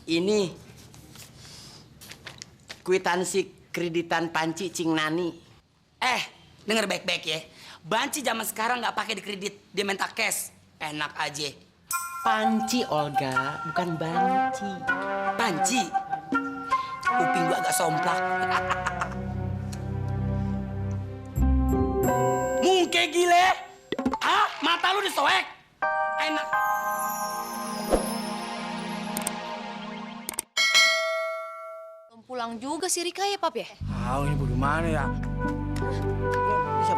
Ini kwitansi kreditan panci Cing Nani. Denger baik-baik ya. Banci zaman sekarang nggak pakai dikredit, dia minta cash. Enak aja. Panci, Olga, bukan banci. Panci? Kuping gua agak somplak. Mungke gile? Hah? Mata lu disoek? Enak. Belum pulang juga si Rika ya, Pap ya? Ini bagaimana ya? Bisa,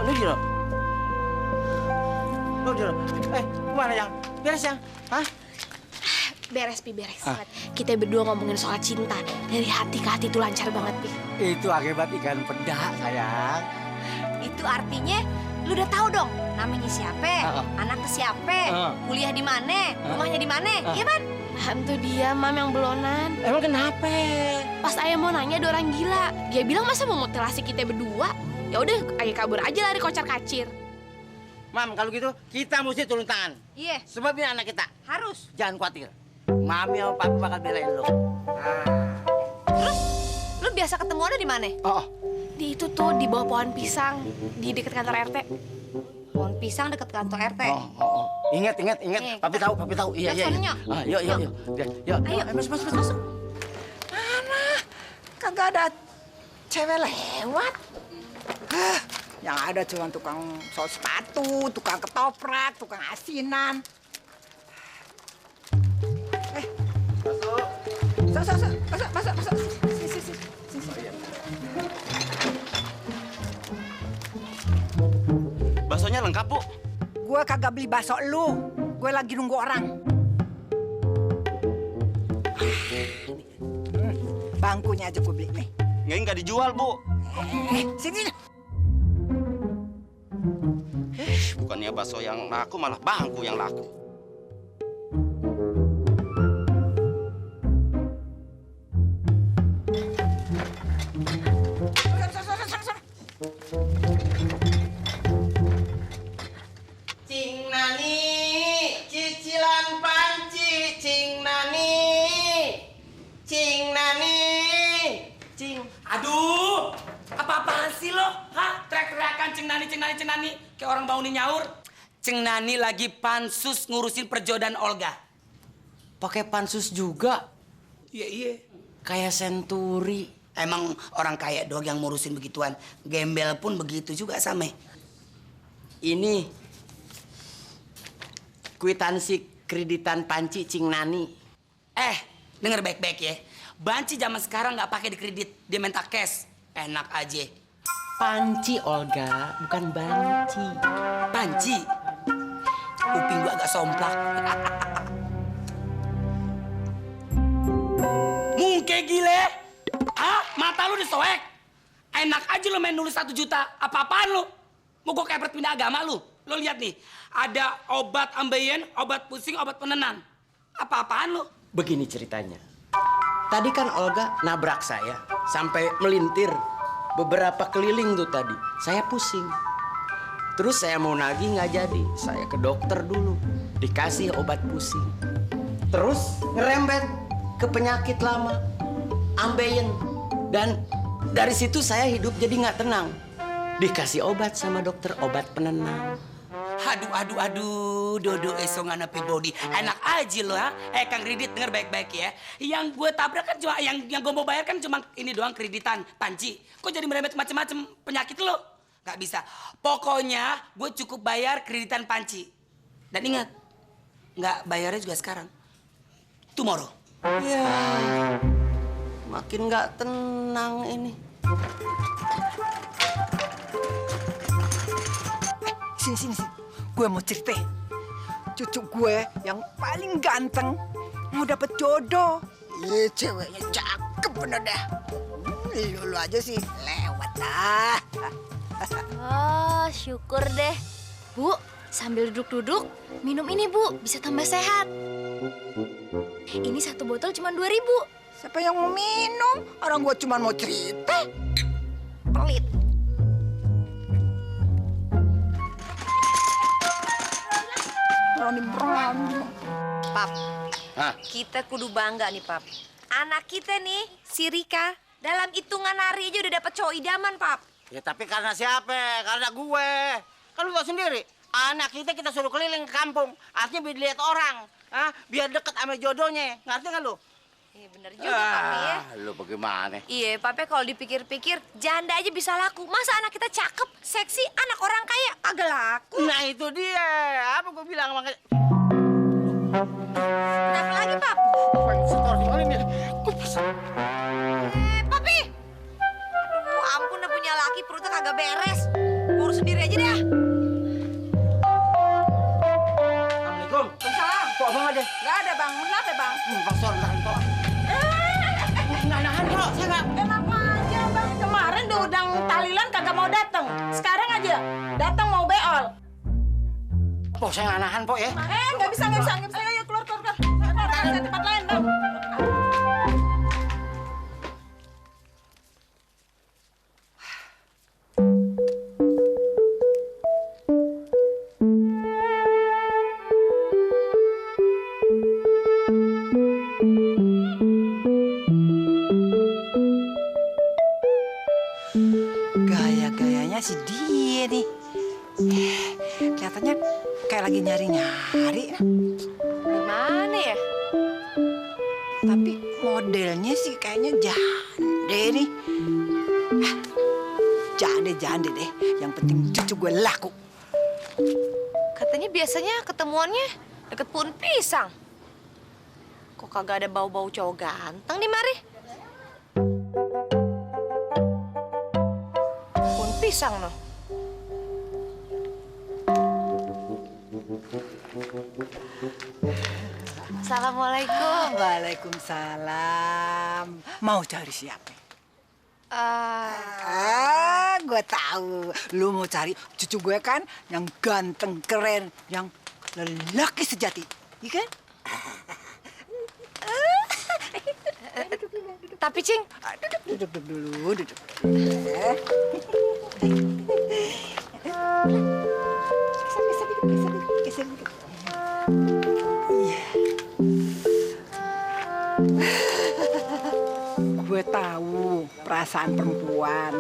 lu Jiro. Lu Jiro. Kemana yang? Beres yang? Hah? Beres, Pi, beres. Kita berdua ngomongin soal cinta. Dari hati ke hati itu lancar banget, Pi. Itu akibat ikan peda, sayang. Itu artinya lu udah tahu dong namanya siapa, anaknya siapa, kuliah di mana, rumahnya di mana, iya kan? Hantu dia, Mam, yang belonan. Emang kenapa? Pas ayah mau nanya ada orang gila. Dia bilang masa mau mutilasi kita berdua? Ya udah, ayah kabur aja lari kocar-kacir. Mam, kalau gitu kita mesti turun tangan. Iya, Sebab ini anak kita. harus. Jangan khawatir. Mami sama papi bakal belain lo. Terus, lu biasa ketemuannya di mana? Di itu tuh, di bawah pohon pisang, di dekat kantor RT. Pohon pisang dekat kantor RT. Ingat. Papi tahu. Iya. Sononya. Yuk. Ayo. Masuk. Mana? Kagak ada cewek lewat. Yang ada cuma tukang sol sepatu, tukang ketoprak, tukang asinan. Masuk. Sini. Baksonya lengkap, Bu. Gue kagak beli bakso lu. Gue lagi nunggu orang. Bangkunya aja gue beli nih. Nggak dijual, Bu. Sini. Bukannya bakso yang laku, malah bangku yang laku. Cing Nani, cicilan panci, Cing Nani. Aduh, apa-apaan sih lo? Hah? Teriak-teriakan Cing Nani. Kayak orang bangunin nyaur. Cing Nani lagi pansus ngurusin perjodohan Olga. Pakai pansus juga. Iya. Kayak senturi. Emang orang kaya doang yang ngurusin begituan. Gembel pun begitu juga sama. Ini kwitansi kreditan panci Cing Nani. Denger baik-baik ya. Banci zaman sekarang nggak pakai dikredit, dia minta cash. Enak aja. Panci, Olga, bukan banci. Panci? Kuping gua agak somplak. Mungke gile? Hah? Mata lu disoek? Enak aja lu main nulis 1 juta. Apa-apaan lu? Mau gua kayak pindah agama lu? Lu lihat nih, ada obat ambeien, obat pusing, obat penenang. Apa-apaan lu? Begini ceritanya. Tadi kan Olga nabrak saya sampai melintir. Beberapa keliling tuh tadi. Saya pusing. Terus saya mau nagih nggak jadi. Saya ke dokter dulu. Dikasih obat pusing. Terus ngerembet ke penyakit lama. Ambeien. Dan dari situ saya hidup jadi nggak tenang. Dikasih obat sama dokter, obat penenang. Aduh, Dodo esongan api body. Enak aja lo, ha? Kang Ridit, denger baik-baik ya. Yang gue tabrak kan cuma, yang gue mau bayar kan cuma ini doang, kreditan, panci. Kok jadi merembet macem-macem penyakit lo? Gak bisa. Pokoknya gue cukup bayar kreditan panci. Dan ingat, nggak bayarnya juga sekarang. Tomorrow. Ya, makin nggak tenang ini. Sini. Gue mau cerita. Cucu gue yang paling ganteng mau dapet jodoh. Iya, ceweknya cakep bener dah. Lu aja sih lewat dah. Oh, syukur deh. Bu, sambil duduk-duduk, minum ini, Bu. Bisa tambah sehat. Ini 1 botol cuma 2.000. Siapa yang mau minum? Orang gue cuma mau cerita. Pelit. berani. Pap, Hah? kita kudu bangga nih, Pap. Anak kita nih, si Rika, dalam hitungan hari aja udah dapet cowok idaman, Pap. Ya tapi karena siapa? Karena gue. Kan lu tau sendiri, anak kita suruh keliling ke kampung. Artinya biar dilihat orang. Biar deket sama jodohnya. Ngerti kan lu? Iya bener juga, Papi ya. Lu bagaimana? Iya, Papi kalau dipikir-pikir, janda aja bisa laku. Masa anak kita cakep, seksi, anak orang kaya agak laku. Nah itu dia. Apa gue bilang makanya? Kenapa lagi, Pap? Papi! Aduh, ampun dah punya laki, perutnya kagak beres. Urus sendiri aja dah. Assalamualaikum. Salam. Kok bang ada? Nggak ada bang, kenapa bang? Bang Sor, ntar kok. Nggak nahan kok, saya nggak. Enak aja bang, kemarin udah udang talilan kagak mau datang. Sekarang aja datang mau beol. Pok, saya nggak nahan, Pok ya. Nggak bisa. Ayo keluar. Cari tempat lain bang. Gaya-gayanya si dia nih. Kelihatannya kayak lagi nyari-nyari. Gimana ya? Tapi modelnya sih kayaknya jande nih. Jande deh. Yang penting cucu gue laku. Katanya biasanya ketemuannya deket pohon pisang. Kok kagak ada bau-bau cowok ganteng nih, Mari? Pohon pisang, noh. Assalamualaikum. Waalaikumsalam. Mau cari siapa? Gue tahu. Lu mau cari cucu gue kan yang ganteng, keren, yang lelaki sejati, iya kan? Tapi, Cing, Duduk dulu. Geser dikit. Iya. Gue tahu perasaan perempuan.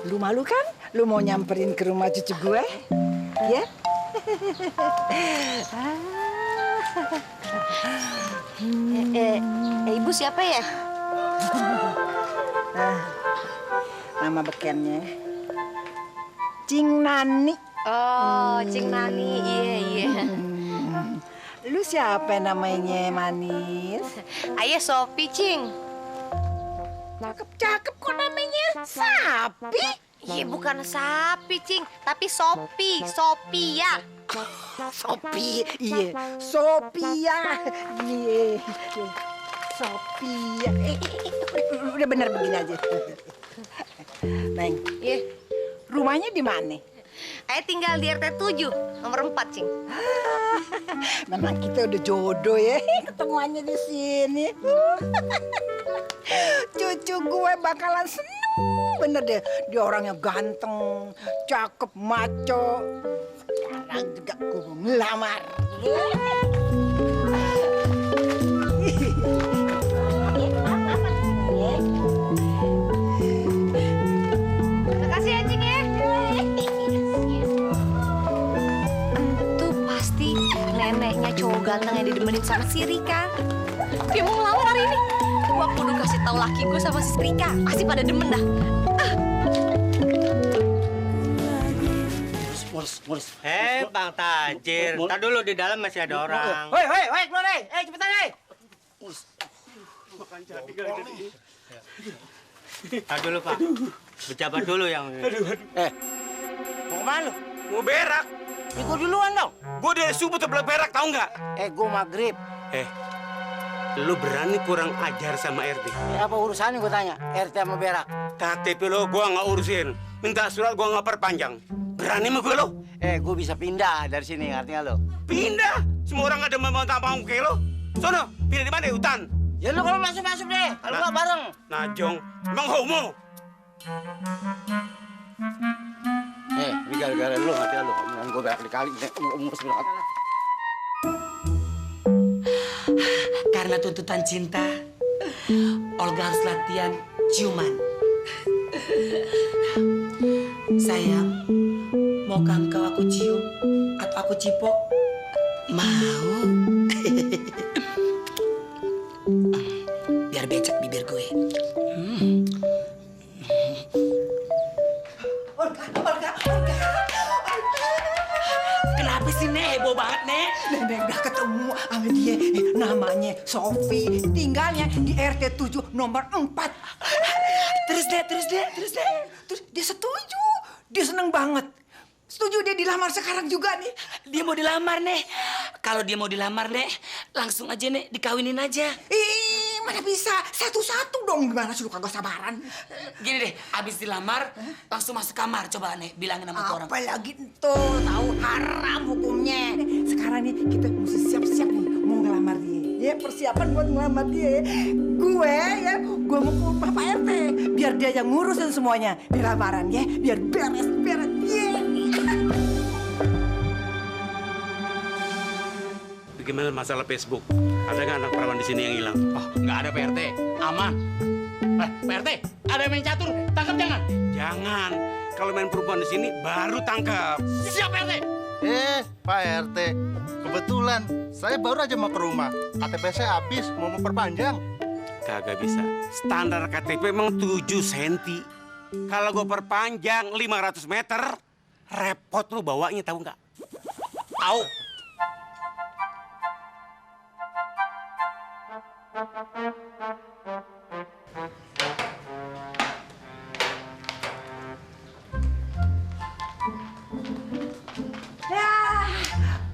Lu malu kan? Lu mau nyamperin ke rumah cucu gue? Ya? Ibu siapa ya? Nama bekennya Cing Nani. Oh, Cing Nani, iya. Lu siapa namanya manis? Ayah Sopi, Cing. Cakep kok namanya Sapi. Iya, bukan sapi, Cing, tapi Sopi, Sophia. Sopi, iya. Sophia, iya. Sophia. Udah bener begini aja. Neng, Iya. rumahnya di mana? Ayah tinggal di RT 7, nomor 4, Cing. Memang kita udah jodoh ya, ketemuannya di sini. Cucu gue bakalan seneng bener deh. Dia orangnya ganteng, cakep, maco. Sekarang juga gue mau ngelamar. Makasih ya, Cing ya. Itu pasti neneknya cowok ganteng yang didemenin sama si Rika. Dia mau ngelamar hari ini. Gua kudu kasih tahu laki gue sama si Rika. Pasti pada demen dah. Mulus. Bang Tajir, ntar dulu di dalam masih ada orang. Woi, keluar, cepetan, Ntar dulu, Pak. Pejabat dulu yang... Mau kemana lu? Mau berak. Ya gue duluan dong. Gue dari subuh terbelak berak, tahu nggak? Gue maghrib. Lu berani kurang ajar sama RT. Apa urusannya gue tanya? RT sama berak. KTP lo gue nggak urusin. Minta surat gue nggak perpanjang. Berani sama gue lo? Gue bisa pindah dari sini, ngerti nggak lo? Pindah. Semua orang ada mau tampang kayak lo. Sono, pindah di mana? Hutan. Ya lu kalau masuk deh. Kalau nggak bareng. Najong, emang homo. Ini gara-gara lu, ngerti nggak lu? Gue berak kali-kali. Ngurus berangkat. Karena tuntutan cinta, Olga harus latihan ciuman. Sayang, maukah engkau aku cium atau aku cipok? Mau? Biar becek bibir gue. Olga. Kenapa sih, Nek? Heboh banget, Nek. Nenek udah ketemu sama dia. Namanya Sofi. Tinggalnya di RT 7 nomor 4. Terus, Nek. Terus dia setuju. Dia seneng banget. Setuju dia dilamar sekarang juga nih. Dia mau dilamar, Nek. Kalau dia mau dilamar, Nek, langsung aja, Nek, dikawinin aja. Mana bisa? Satu-satu dong. Gimana sih lu kagak sabaran? Gini deh, abis dilamar, langsung masuk kamar. Coba, Nek, bilangin sama tuh orang. Apalagi itu tahu haram hukumnya. Sekarang nih kita mesti siap-siap nih mau ngelamar dia. Ya persiapan buat ngelamar dia. Gue mau ke rumah Pak RT biar dia yang ngurusin semuanya di lamaran ya. Biar beres. Bagaimana masalah Facebook? Ada nggak anak perawan di sini yang hilang? Oh, nggak ada Pak RT. Aman. Pak RT, ada yang main catur. Tangkap jangan. Jangan. Kalau main perempuan di sini baru tangkap. Siap Pak RT. Pak RT, kebetulan saya baru aja mau ke rumah. KTP saya habis, mau memperpanjang. Kagak bisa. Standar KTP memang 7 cm. Kalau gue perpanjang 500 meter, repot lu bawanya, tahu nggak? Tahu. Ya,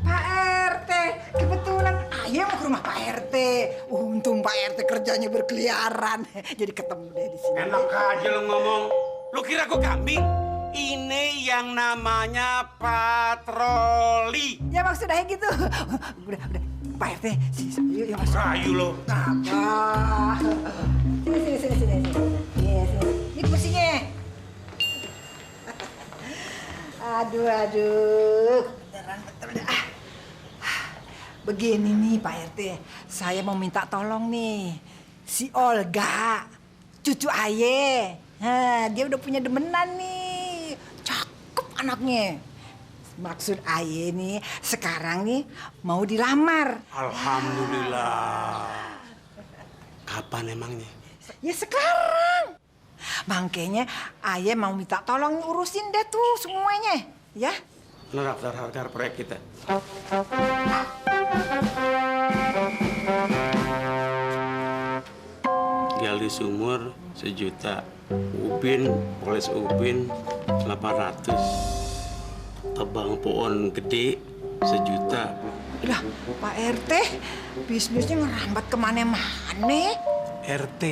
Pak RT, kebetulan ayah mau ke rumah Pak RT. Untung Pak RT kerjanya berkeliaran, jadi ketemu deh di sini. Enak aja lu ngomong. Lu kira gue kambing? Ini yang namanya patroli. Ya maksudnya gitu. Udah. Pak RT, yuk mas. Rayu lo. Apa? Sini. Ini kursinya. Aduh. Beneran betul dah. Begini nih Pak RT, saya mau minta tolong nih. Si Olga, cucu Aye. Dia udah punya demenan nih. Cakep anaknya. Maksud Aye nih, sekarang nih mau dilamar. Alhamdulillah. Kapan emangnya? Ya sekarang. Makanya Aye mau minta tolong urusin deh tuh semuanya. Ya. Daftar harga proyek kita. Gali sumur 1 juta. Ubin, poles ubin 800. Tebang pohon gede 1 juta. Lah, Pak RT, bisnisnya ngerambat kemana-mana. RT,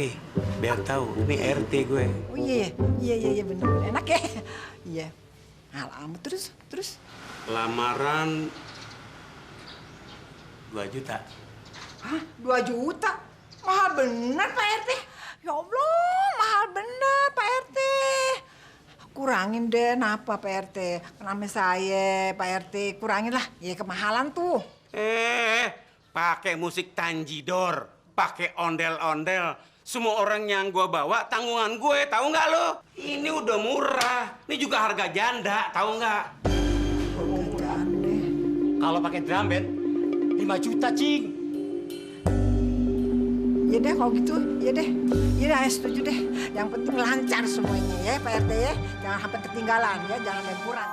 biar tahu. Ini RT gue. Oh iya bener enak ya. Iya. Alamat terus. Lamaran 2 juta. Hah? 2 juta? Mahal bener Pak RT. Ya Allah, mahal bener Pak RT. Kurangin deh, napa Pak RT? Namanya saya, Pak RT, kurangin lah. Ya kemahalan tuh. Pakai musik Tanjidor, pakai ondel-ondel. Semua orang yang gue bawa tanggungan gue, tahu nggak lo? Ini udah murah. Ini juga harga janda, tahu nggak? Kalau pakai drum band 5 juta, Cing. Ya deh kalau gitu, ya deh. Ya deh, setuju deh. Yang penting lancar semuanya ya Pak RT ya. Jangan sampai ketinggalan ya, jangan yang kurang.